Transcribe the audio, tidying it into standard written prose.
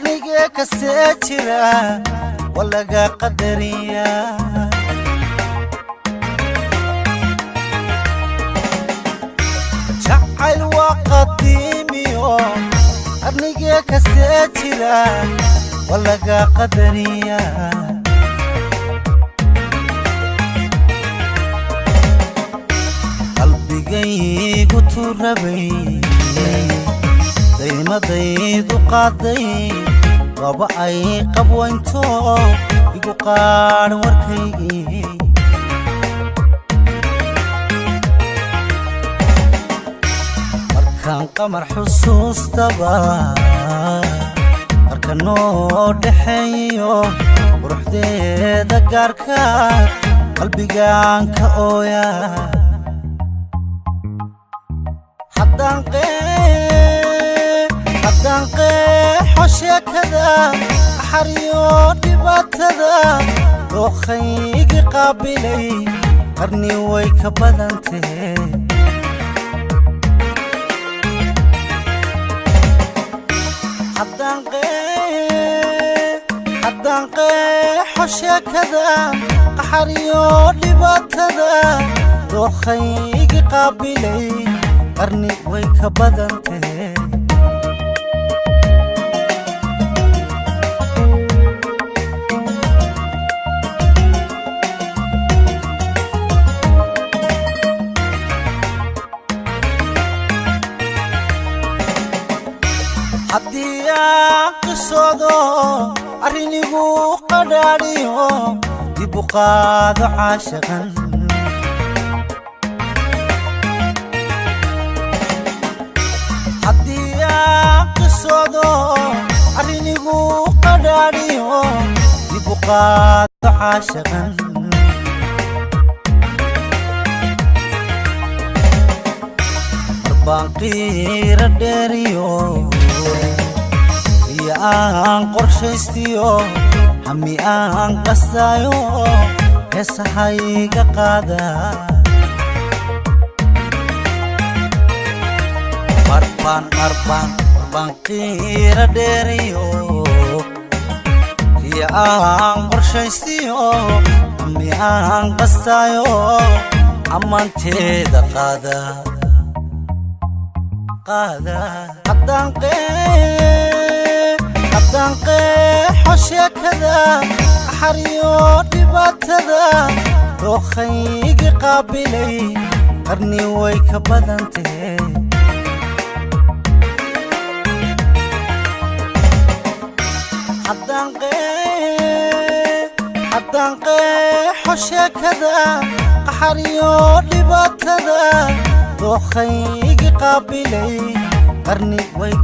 Qarnigee kastee jira waa laga qadariyaa. Jacayl waa qadiimiyo, qarnigee kastee jira waa laga qadariyaa. Qalbigaygu turabay, daymadaydu qaaday, waaba ay qabwaynto igu qaadh warkaygii. Markaan qamar xusuustaba, marka noo dhaxeeyo quruxdeeda gaarka, qalbigaan ka ooya. Haddaan qeexo sheekada, axariyo dhibaatada, dookhaygi qaabilay qarni way ka badantee. Haddaan qeexo sheekada, qaxariyo dhibaatada, dookhaygi qaabilay qarni way ka badantee. Haddii aan qisoodo arrinigu qadhaadhiyo, dib u qaado caashaqan. Haddii aan qisoodo arrinigu qadhaadhiyo, dib u qaado caashaqan. Marbaan qiira dheeriyo, iyo aan qorshaystiyo, hami aan qasaayo, heesahayga qaada. Marbaan marbaan marbaan qiira dheeriyo, iyo aan qorshaystiyo, hami aan qasaayo, ammaanteeda qaada qaada. Haddaan qeexo sheekada, axariyo dhibaatada, dookhaygi qaabilay qarni way ka badantee. Haddaan qeexo sheekada, qaxariyo dhibaatada, dookhaygi qaabilay qarni way